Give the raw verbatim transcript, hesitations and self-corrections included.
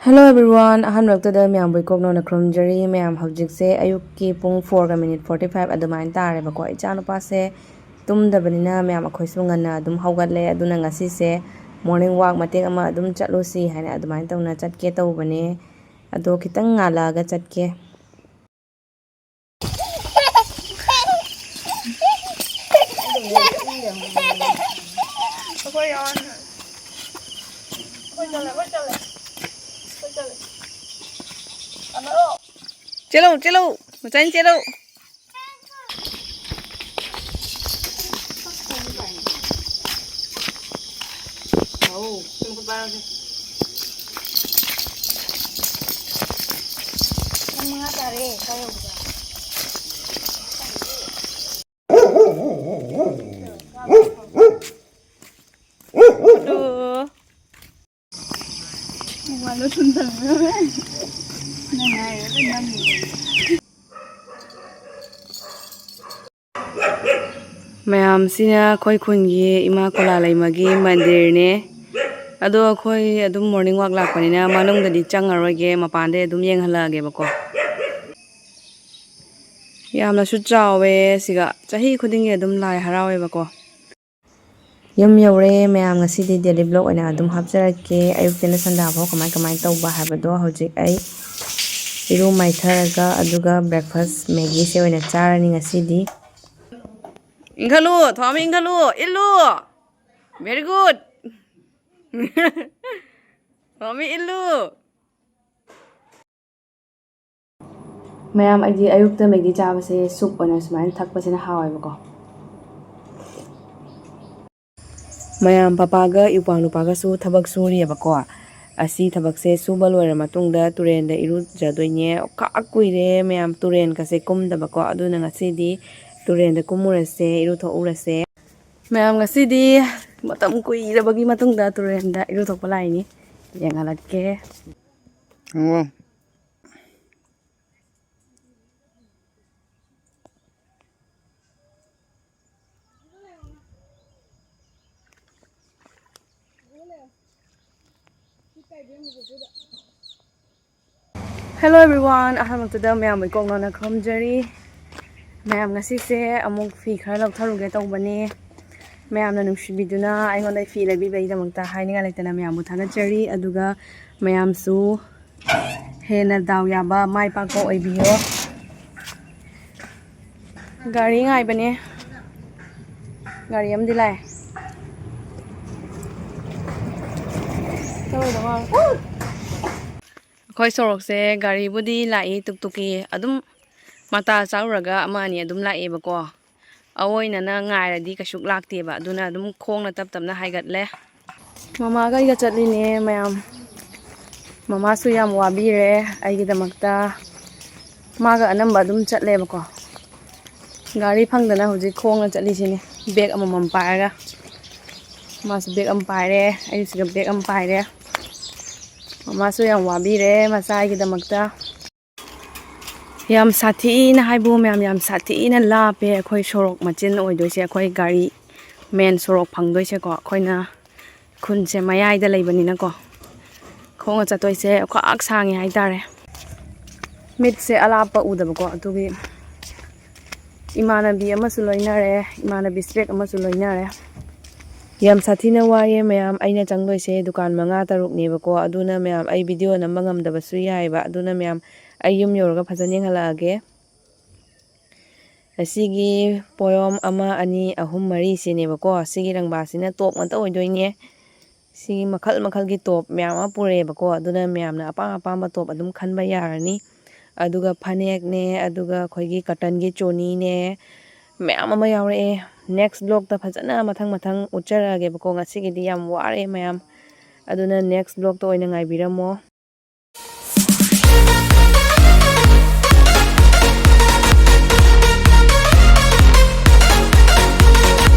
Hello everyone, ꯑꯍꯥꯟꯕꯃꯛꯇꯗ ꯃꯌꯥꯝꯕꯨ ꯏꯀꯣꯛꯅꯧꯅ ꯈꯨꯔꯨꯝꯖꯔꯤ꯫ ꯃꯌꯥꯝ, ꯍꯧꯖꯤꯛꯁꯦ ꯑꯌꯨꯛꯀꯤ ꯄꯨꯡ fourꯒ minute forty five ꯑꯗꯨꯃꯥꯏꯅ ꯇꯥꯔꯦꯕꯀꯣ꯫ ꯏꯆꯥꯅꯨꯄꯥꯁꯦ ꯇꯨꯝꯗꯕꯅꯤꯅ ꯃꯌꯥꯝ ꯑꯩꯈꯣꯏꯁꯨ ꯉꯟꯅ ꯑꯗꯨꯝ ꯍꯧꯒꯠꯂꯦ꯫ ꯑꯗꯨꯅ ꯉꯁꯤꯁꯦ morning walk ꯃꯇꯦꯛ ꯑꯃ ꯑꯗꯨꯝ ꯆꯠꯂꯨꯁꯤ ꯍꯥꯏꯅ ꯑꯗꯨꯃꯥꯏꯅ ꯇꯧꯅ ꯆꯠꯀꯦ ꯇꯧꯕꯅꯦ꯫ ꯑꯗꯣ ꯈꯤꯇꯪ ꯉꯥꯜꯂꯛꯑꯒ ꯆꯠꯀꯦ꯫ ꯆꯦꯜꯂꯨ, ꯆꯦꯜꯂꯨ, ꯃꯆꯥꯅꯤ ꯆꯦꯜꯂꯨ꯫ ꯑꯧ, ꯁꯤ ꯃꯈꯨꯠ ꯄꯥꯏꯔꯒꯦ꯫ ꯄꯨꯡ ꯃꯉꯥ ꯇꯥꯔꯦ, ꯀꯥꯏ ꯌꯧꯕꯗ? ꯑꯗꯨ꯫ ꯃꯃꯥꯟꯗꯣ ꯊꯨꯝꯖꯟꯕꯤꯔꯝꯃꯦ꯫ ꯅꯪ ꯍꯥꯏꯔꯒ ꯅꯝꯃꯤꯕꯅꯤ꯫ ꯃꯌꯥꯝꯁꯤꯅ ꯑꯩꯈꯣꯏ ꯈꯨꯟꯒꯤ ꯏꯃꯥ ꯀꯣꯂꯥꯂꯩꯃꯒꯤ ꯃꯟꯗꯤꯔꯅꯦ꯫ ꯑꯗꯣ ꯑꯩꯈꯣꯏ ꯑꯗꯨꯝ morning walk ꯂꯥꯛꯄꯅꯤꯅ ꯃꯅꯨꯡꯗꯗꯤ ꯆꯪꯉꯔꯣꯏꯒꯦ, ꯃꯄꯥꯟꯗꯩ ꯑꯗꯨꯝ ꯌꯦꯡꯍꯜꯂꯛꯑꯒꯦꯕꯀꯣ꯫ ꯌꯥꯝꯅꯁꯨ ꯆꯥꯎꯋꯦ ꯁꯤꯒ, ꯆꯍꯤ ꯈꯨꯗꯤꯡꯒꯤ ꯑꯗꯨꯝ ꯂꯥꯏ ꯍꯔꯥꯎꯋꯦꯕꯀꯣ꯫ ꯌꯨꯝ ꯌꯧꯔꯦ ꯃꯌꯥꯝ, ꯉꯁꯤꯗꯤ daily vlog ꯑꯣꯏꯅ ꯑꯗꯨꯝ ꯍꯥꯞꯆꯔꯛꯀꯦ꯫ ꯑꯌꯨꯛꯇꯩꯅ ꯁꯟꯗꯥꯐꯥꯎ ꯀꯃꯥꯏ ꯀꯃꯥꯏ ꯇꯧꯕ ꯍꯥꯏꯕꯗꯣ ꯍꯧꯖꯤꯛ ꯑꯩ ꯏꯔꯨ ꯃꯥꯏꯊꯔꯒ, ꯑꯗꯨꯒ breakfast Maggiꯁꯦ ꯑꯣꯏꯅ ꯆꯥꯔꯅꯤ ꯉꯁꯤꯗꯤ꯫ ꯏꯟꯈꯠꯂꯨ, ꯊꯧꯕꯥꯜꯃꯤ, ꯏꯟꯈꯠꯂꯨ, ꯏꯜꯂꯨ꯫ Very good꯫ ꯊꯧꯕꯥꯜꯃꯤ, ꯏꯜꯂꯨ꯫ ꯃꯌꯥꯝ, ꯑꯩꯗꯤ ꯑꯌꯨꯛꯇ Maggi ꯆꯥꯕꯁꯦ soup ꯑꯣꯏꯅ ꯁꯨꯃꯥꯏꯅ ꯊꯛꯄꯁꯤꯅ ꯍꯥꯎꯋꯦꯕꯀꯣ꯫ ꯃꯌꯥꯝ, ꯄꯄꯥꯒ ꯏꯄ꯭ꯋꯥ ꯅꯨꯄꯥꯒꯁꯨ ꯊꯕꯛ ꯁꯨꯔꯤꯑꯕꯀꯣ꯫ ꯑꯁꯤ ꯊꯕꯛꯁꯦ ꯁꯨꯕ ꯂꯣꯏꯔ ꯃꯇꯨꯡꯗ ꯇꯨꯔꯦꯟꯗ ꯏꯔꯨꯖꯗꯣꯏꯅꯦ꯫ ꯑꯣꯈꯥꯛ ꯀꯨꯏꯔꯦ ꯃꯌꯥꯝ ꯇꯨꯔꯦꯟꯒꯁꯦ ꯀꯨꯝꯗꯕꯀꯣ, ꯑꯗꯨꯅ ꯉꯁꯤꯗꯤ ꯇꯨꯔꯦꯟꯗ ꯀꯨꯝꯃꯨꯔꯁꯦ, ꯏꯔꯨꯊꯣꯛꯎꯔꯁꯦ꯫ ꯃꯌꯥꯝ, ꯉꯁꯤꯗꯤ ꯃꯇꯝ ꯀꯨꯏꯔꯕꯒꯤ ꯃꯇꯨꯡꯗ ꯇꯨꯔꯦꯜꯗ ꯏꯔꯨꯊꯣꯛꯄ ꯂꯥꯛꯏꯅꯤ꯫ ꯌꯦꯡꯍꯜꯂꯛꯀꯦ꯫ ꯑꯣ꯫ Hello everyone, ꯑꯍꯥꯟꯕꯃꯛꯇꯗ ꯃꯌꯥꯝꯕꯨ ꯏꯀꯣꯛ ꯅꯧꯅ ꯈꯨꯔꯨꯝꯖꯔꯤ꯫ ꯃꯌꯥꯝ, ꯉꯁꯤꯁꯦ ꯑꯃꯨꯛ ꯐꯤ ꯈꯔ ꯂꯧꯊꯔꯨꯒꯦ ꯇꯧꯕꯅꯦ꯫ ꯃꯌꯥꯝꯅ ꯅꯨꯡꯁꯤꯕꯤꯗꯨꯅ ꯑꯩꯉꯣꯟꯗ ꯐꯤ ꯂꯩꯕꯤꯕꯒꯤꯗꯃꯛꯇ ꯍꯥꯏꯅꯤꯡꯉꯥꯏ ꯂꯩꯇꯅ ꯃꯌꯥꯝꯕꯨ ꯊꯥꯒꯠꯆꯔꯤ꯫ ꯑꯗꯨꯒ ꯃꯌꯥꯝꯁꯨ ꯍꯦꯟꯅ ꯗꯥꯎ ꯌꯥꯕ, ꯃꯥꯏ ꯄꯥꯛꯄ ꯑꯣꯏꯕꯤꯌꯣ꯫ ꯒꯥꯔꯤ ꯉꯥꯏꯕꯅꯦ꯫ ꯒꯥꯔꯤ ꯑꯃꯗꯤ ꯂꯥꯛꯑꯦ꯫ ꯆꯠꯂꯣꯏꯗ ꯃꯥꯜꯂꯦ꯫ ꯑꯩꯈꯣꯏ ꯁꯣꯔꯣꯛꯁꯦ ꯒꯥꯔꯤꯕꯨꯗꯤ ꯂꯥꯛꯏ, ꯇꯨꯛ ꯇꯨꯛꯀꯤ ꯑꯗꯨꯝ ꯃꯇꯥ ꯆꯥꯔꯨꯔꯒ ꯑꯃ ꯑꯅꯤ ꯑꯗꯨꯝ ꯂꯥꯛꯑꯦꯕꯀꯣ꯫ ꯑꯑꯣꯏꯅꯅ ꯉꯥꯏꯔꯗꯤ ꯀꯩꯁꯨ ꯂꯥꯛꯇꯦꯕ, ꯑꯗꯨꯅ ꯑꯗꯨꯝ ꯈꯣꯡꯅ ꯇꯞ ꯇꯞꯅ ꯍꯥꯏꯒꯠꯂꯦ꯫ ꯃꯃꯥꯒ ꯑꯩꯒ ꯆꯠꯂꯤꯅꯦ ꯃꯌꯥꯝ꯫ ꯃꯃꯥꯁꯨ ꯌꯥꯝ ꯋꯥꯕꯤꯔꯦ ꯑꯩꯒꯤꯗꯃꯛꯇ꯫ ꯃꯥꯒ ꯑꯅꯝꯕ ꯑꯗꯨꯝ ꯆꯠꯂꯦꯕꯀꯣ꯫ ꯒꯥꯔꯤ ꯐꯪꯗꯅ ꯍꯧꯖꯤꯛ ꯈꯣꯡꯅ ꯆꯠꯂꯤꯁꯤꯅꯦ, ꯕꯦꯒ ꯑꯃꯃꯝ ꯄꯥꯏꯔꯒ꯫ ꯃꯥꯁꯨ ꯕꯦꯒ ꯑꯃ ꯄꯥꯏꯔꯦ, ꯑꯩꯁꯤꯒ ꯕꯦꯒ ꯑꯃ ꯄꯥꯏꯔꯦ꯫ ꯃꯃꯥꯁꯨ ꯌꯥꯝ ꯋꯥꯕꯤꯔꯦ ꯃꯆꯥꯒꯤꯗꯃꯛꯇ꯫ ꯌꯥꯝ ꯁꯥꯊꯤꯅ ꯍꯥꯏꯕꯨ ꯃꯌꯥꯝ, ꯌꯥꯝ ꯁꯥꯊꯤꯅ ꯂꯥꯞꯄꯦ ꯑꯩꯈꯣꯏ ꯁꯣꯔꯣꯛ ꯃꯆꯤꯟ ꯑꯣꯏꯗꯣꯏꯁꯦ, ꯑꯩꯈꯣꯏ ꯒꯥꯔꯤ ꯃꯦꯟ ꯁꯣꯔꯣꯛ ꯐꯪꯗꯣꯏꯁꯦꯀꯣ꯫ ꯑꯩꯈꯣꯏꯅ ꯈꯨꯟꯁꯦ ꯃꯌꯥꯏꯗ ꯂꯩꯕꯅꯤꯅꯀꯣ, ꯈꯣꯡꯅ ꯆꯠꯇꯣꯏꯁꯦ ꯈ꯭ꯋꯥꯛ ꯁꯥꯡꯉꯦ ꯍꯥꯏꯇꯥꯔꯦ꯫ ꯃꯤꯠꯁꯦ ꯑꯂꯥꯞꯄ ꯎꯗꯕꯀꯣ, ꯑꯗꯨꯒꯤ ꯏꯃꯥꯟꯅꯕꯤ ꯑꯃꯁꯨ ꯂꯣꯏꯅꯔꯦ, ꯏꯃꯥꯟꯅꯕꯤ ꯁ꯭ꯄꯦꯛ ꯑꯃꯁꯨ ꯂꯣꯏꯅꯔꯦ꯫ ꯌꯥꯝ ꯁꯥꯊꯤꯅ ꯋꯥꯏꯌꯦ ꯃꯌꯥꯝ꯫ ꯑꯩꯅ ꯆꯪꯗꯣꯏꯁꯦ ꯗꯨꯀꯥꯟ ꯃꯉꯥ ꯇꯔꯨꯛꯅꯦꯕꯀꯣ, ꯑꯗꯨꯅ ꯃꯌꯥꯝ ꯑꯩ ꯚꯤꯗꯤꯑꯣ ꯅꯝꯕ ꯉꯝꯗꯕꯁꯨ ꯌꯥꯏꯑꯕ, ꯑꯗꯨꯅ ꯃꯌꯥꯝ ꯑꯩ ꯌꯨꯝ ꯌꯧꯔꯒ ꯐꯖꯅ ꯌꯦꯡꯍꯜꯂꯛꯑꯒꯦ꯫ ꯑꯁꯤꯒꯤ ꯄꯣꯌꯣꯝ ꯑꯃ, ꯑꯅꯤ, ꯑꯍꯨꯝ, ꯃꯔꯤꯁꯤꯅꯦꯕꯀꯣ꯫ ꯁꯤꯒꯤ ꯂꯪꯕꯥꯁꯤꯅ ꯇꯣꯞ ꯉꯥꯛꯇ ꯑꯣꯏꯗꯣꯏꯅꯦ꯫ ꯁꯤꯒꯤ ꯃꯈꯜ ꯃꯈꯜꯒꯤ ꯇꯣꯞ ꯃꯌꯥꯝ ꯑꯃ ꯄꯨꯔꯛꯑꯦꯕꯀꯣ꯫ ꯑꯗꯨꯅ ꯃꯌꯥꯝꯅ ꯑꯄꯥꯝ ꯑꯄꯥꯝꯕ ꯇꯣꯞ ꯑꯗꯨꯝ ꯈꯟꯕ ꯌꯥꯔꯅꯤ꯫ ꯑꯗꯨꯒ ꯐꯅꯦꯛꯅꯦ, ꯑꯗꯨꯒ ꯑꯩꯈꯣꯏꯒꯤ ꯀꯇꯟꯒꯤ ꯆꯣꯅꯤꯅꯦ, ꯃꯌꯥꯝ ꯑꯃ ꯌꯥꯎꯔꯛꯑꯦ꯫ ꯅꯦꯛꯁ ꯕ꯭ꯂꯣꯛꯇ ꯐꯖꯅ ꯃꯊꯪ ꯃꯊꯪ ꯎꯠꯆꯔꯛꯑꯒꯦꯕꯀꯣ꯫ ꯉꯁꯤꯒꯤꯗꯤ ꯌꯥꯝ ꯋꯥꯔꯦ ꯃꯌꯥꯝ, ꯑꯗꯨꯅ ꯅꯦꯛꯁ ꯕ꯭ꯂꯣꯛꯇ ꯑꯣꯏꯅ ꯉꯥꯏꯕꯤꯔꯝꯃꯣ꯫